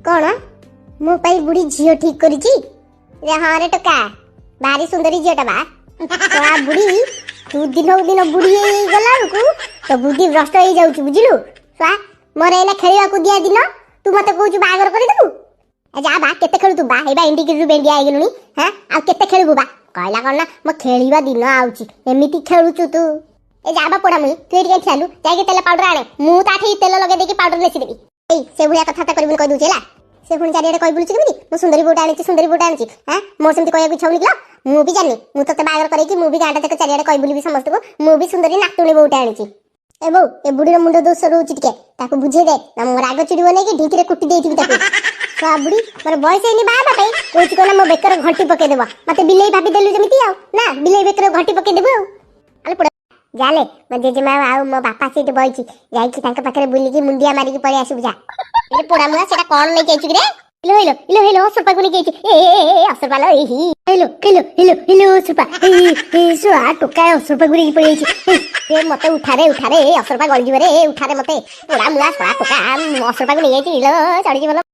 କଣ ମୋ ପାଇଁ ବୁଢୀ ଝିଅ ଠିକ କରିଛି ରେ? ହଁ ରେ ଟୋକା, ଭାରି ସୁନ୍ଦରୀ ଝିଅଟା ବା। ଶଳା ବୁଢୀ, ତୁ ଦିନକୁ ଦିନ ବୁଢୀ ହେଇଗଲା ବେଳକୁ ତୋ ବୁଦ୍ଧି ଭ୍ରଷ୍ଟ ହେଇଯାଉଛି, ବୁଝିଲୁ? ଶଳା, ମୋର ଏଇନା ଖେଳିବାକୁ ଦିଆ ଦିନ, ତୁ ମତେ କହୁଛୁ ବାହାଘର କରିଦେବୁ। ଏ ଯା ବା, କେତେ ଖେଳୁ ତୁ ବା? ଏଇବା ଇଣ୍ଡିକିରୁ ବେଣ୍ଡିଆ ହେଇଗଲୁଣି। ହଁ, ଆଉ କେତେ ଖେଳିବୁ ବା? କହିଲା କଣ ନା ମୋ ଖେଳିବା ଦିନ ଆଉଛି। ଏମିତି ଖେଳୁଛୁ ତୁ। ଏ ଯା ବା ପୋଡା ମୁଇଁ, ତୁ ଏଇଠି କାଇଁ ଠିଆ ହେଲୁ? ଯାଇକି ତେଲ ପାଉଡର ଆଣେ, ମୁଁ ତାଠି ତେଲ ଲଗେଇ ଦେଇକି ପାଉଡର ନେସିଦେବି। ଏଇ, ସେ ଭଳିଆ କଥାବାର୍ତ୍ତା କରିବୁନି, କହିଦଉଛି ହେଲା। ସେ ପୁଣି ଚାରିଆଡେ କହି ବୁଲୁଛି କେମିତି ମୁଁ ସୁନ୍ଦରୀ ବୋଉଟା ଆଣିଛି, ସୁନ୍ଦରୀ ବୋଉଟା ଆଣିଛି। ହଁ, ମୋର ସେମିତି କହିବାକୁ ଇଚ୍ଛା ହଉନି କିଲୋ। ମୁଁ ବି ଜାଣିନି, ମୁଁ ତତେ ବାହାଘର କରେଇକି ମୁଁ ବି ଗାଁଟା ଯାକ ଚାରିଆଡେ କହି ବୁଲିବି ସମସ୍ତଙ୍କୁ, ମୁଁ ବି ସୁନ୍ଦରୀ ନାତୁଣୀ ବୋଉଟା ଆଣିଛି। ଏ ବୋଉ, ଏ ବୁଢୀର ମୁଣ୍ଡ ଦୋଷ ରହୁଛି, ଟିକେ ତାକୁ ବୁଝେଇ ଦେ ନା ମୋ ରାଗ ଚିଡିବ ନେଇକି ଢିଙ୍କିରେ କୁଟି ଦେଇଥିବି ତାକୁ। ଶଳା ବୁଢୀ, ମୋର ବୟସ ହେଇନି ବାହା ହେବା ପାଇଁ, କହୁଛି କଣ ମୋ ବେକରେ ଘଣ୍ଟି ପକେଇଦେବ। ମତେ ବିଲେଇ ଭାବି ଦେଲୁ ଯେମିତି ଆଉ ନା, ବିଲେଇ ବେକରେ ଘଣ୍ଟି ପକେଇଦେବୁ ଆଉ। ଆଲେ ପୋଡା, ଜାଲେ, ମୋ ଜେଜେମା ଆଉ ମୋ ବାପା ସେଇଠି ବଇଛି, ଯାଇକି ତାଙ୍କ ପାଖରେ ବୁଲିକି ମୁଣ୍ଡିଆ ମାରିକି ପଳେଇ ଆସିବୁ ଯା। ଏ ପୋଡା ମୁଆ, ସେଟା କଣ ନେଇକି ଆଇଛୁ କିରେ? ଇଲୋ ଇଲୋ ଇଲୋ ଇଲୋ, ଅସରପାକୁ ନେଇକି ଆଇଛି। ଏ ଏ ଏ, ଅସରପା ଲୋ। ଏହି ହେଲୋ ହେଲୋ ହେଲୋ ହେଲୋ, ଅସରପା। ଏ ଏ, ଶଳା ଟୋକା ଅସରପାକୁ ନେଇକି ପଳେଇ ଆଇଛି। ଏ ମତେ ଉଠାରେ, ଉଠାରେ, ଏ ଅସରପା ଗଳିଯିବ ରେ, ଏ ଉଠାରେ ମତେ। ପୋଡା ମୁଆ, ଶଳା ଟୋକା ଅସରପାକୁ ନେଇଯାଇଛି। ଇଲୋ, ଚଢିଯିବ ଲୋ।